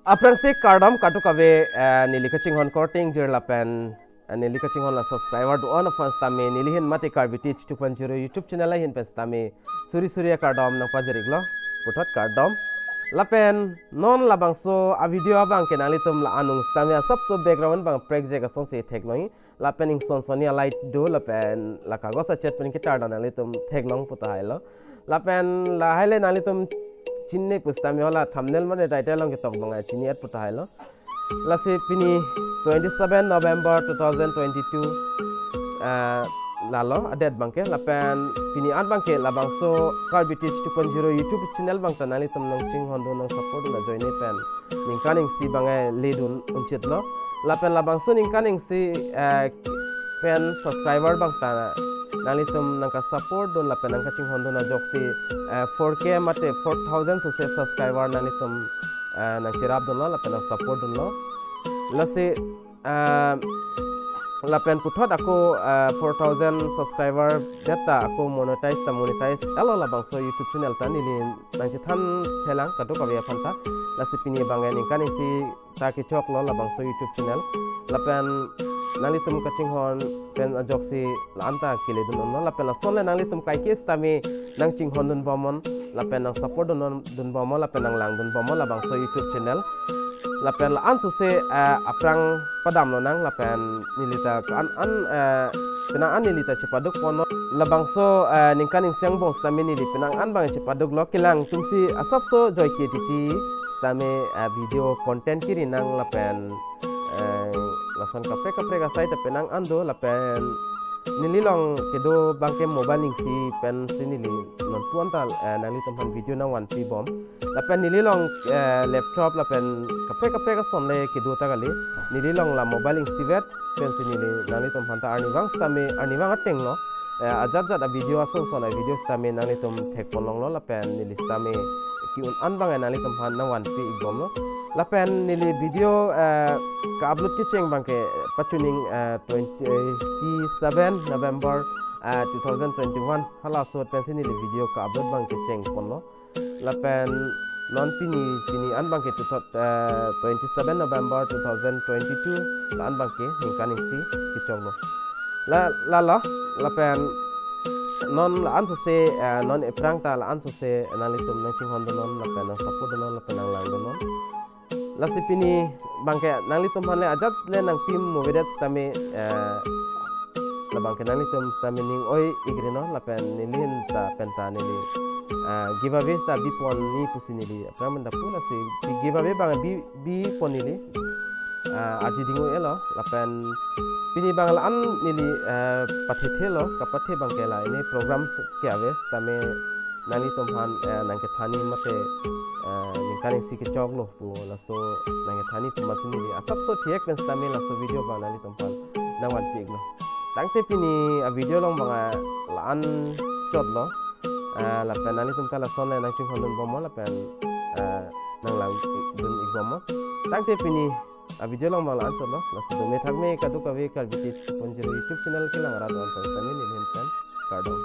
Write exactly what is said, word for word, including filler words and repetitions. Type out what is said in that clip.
Aphrangsi kardom kadokave, eh, neli kachinghon korte ingjir lapen, eh, neli kachinghon la subscriber do-an aphan sitame neli ahin mate Karbi Teach two point zero YouTube channel ahin pen sitame suri suri akardom nangpajir-iklo, puthot kardom. Lapen non labangso a video abangke nanglitum la anung sitame asapso background abang prekjak asonsi theklong. Lapen ingson sonni a light do lapen la kagos achet pen ketar do nanglitum theklong pu tahai lo. Lapen lahai le nanglitum chinine pusitame hala thumbnail mate title along ketok abang chini-et pu tahai lo. Lasi pini twenty-seven November two thousand twenty-two, eh, lalo a-date abangke, lapen pini an abangke labangso Karbi Teach two point zero YouTube channel abang ta nanglitum nangchinghondun, nang support dun ajoine pen ningkan isi abang le dun unchitlo. Lapen labangso ningkan isi, eh, pen subscriber abang ta nanglitum nangka support dun lapen nangkachinghondun ajoksi, eh, four K mate four thousand sose subscriber nanglitum, eh, nangcherap dunlo lapen nang support dunlo. Lasi, eh, lapen puthot ako, eh, four thousand subscriber det ta ako monetize ta monetize elo labangso YouTube channel ta, neli nangchethan thelang kadokave aphan ta. Lasi pini abang ningkan isi ta kechoklo labangso YouTube channel. Lapen nanglitum kachinghon pen ajoksi la-an ta kele dun unlo. Lapen lason le nanglitum kaike sitame nangchinghondun bomnon, lapen nang support dun, dun bomnon, lapen nang langdun bomnon labangso YouTube channel. Lapen la-an sose, eh, aphrang padamlonang, lapen neli ta ka-an an, eh, penang an neli ta chepaduk ponnon. Labangso, eh, ningkan isi angbong sitame neli penang an abang chepaduklo, kelang atumsi asapso joike titi sitame, eh, video content kiri nang lapen, eh, lason kaprek kaprek asai ta penang an do, lapen neli along kedo abangke mobile isi pensi neli nonpu an ta, eh, nanglitum aphan video nangvanpi bom. Lapen neli along, eh, laptop lapen kaprek kaprek ason le kedo ta kali. Neli along la mobile isivet pensi neli nanglitum aphan ta arnivang sitame, arnivang atenglo, eh, ajat jat a video ason son a video sitame nanglitum thekponlonglo lapen neli sitame ke-un an abang nanglitum aphan nangvanpi-ik bomlo. Lapen neli video, eh, ka-upload kecheng abangke pachuning, eh, twenty-seven November, eh, two thousand twenty-one, hala asot pensi neli video ka-upload abang kecheng ponlo. Lapen non pini, pini an abangke two thou-, eh, twenty-seven November two thousand twenty-two, la-an abangke ningkan isi kechoklo. La, lalo, lapen non la-an sose, eh, non ephrang ta la-an sose nanglitum nangchinghondunnon, lapen nang support dunnon, lapen nang langdunnon. Lasi pini abangke nanglitum aphan le ajat le nangpi movedet sitame, eh, labangke nanglitum sitame ning oi-ik rinon, lapen neli ahin ta pen ta neli, eh, giveaway ta bipon ni pusi neli aphrang pen ta pu, lasi giveaway abang bi, bipon neli, eh, aji ding-o-elo, lapen pini abang la-an neli, eh, pathethelo, kapathe abangke la ini program ke ave sitame nanglitum aphan, eh, nangkethanji mate, eh, ningkan isi kechoklo pu laso nangkethanji pu masi neli asapso thek pen sitame laso video abang nanglitum aphan nangvanpi-iklo. Tangte pini a video along abang la-an chotlo. Eh, lapen nanglitum ta lason le nangchinghondun bomnon lapen, eh, nang langdun-ik bomnon. Tangte pini a video along abang la-an chotlo. Lasi dome thakme kadokave Karbi Teach two point zero YouTube channel kelang arat do-an pen sitame neli ahin pen kardom.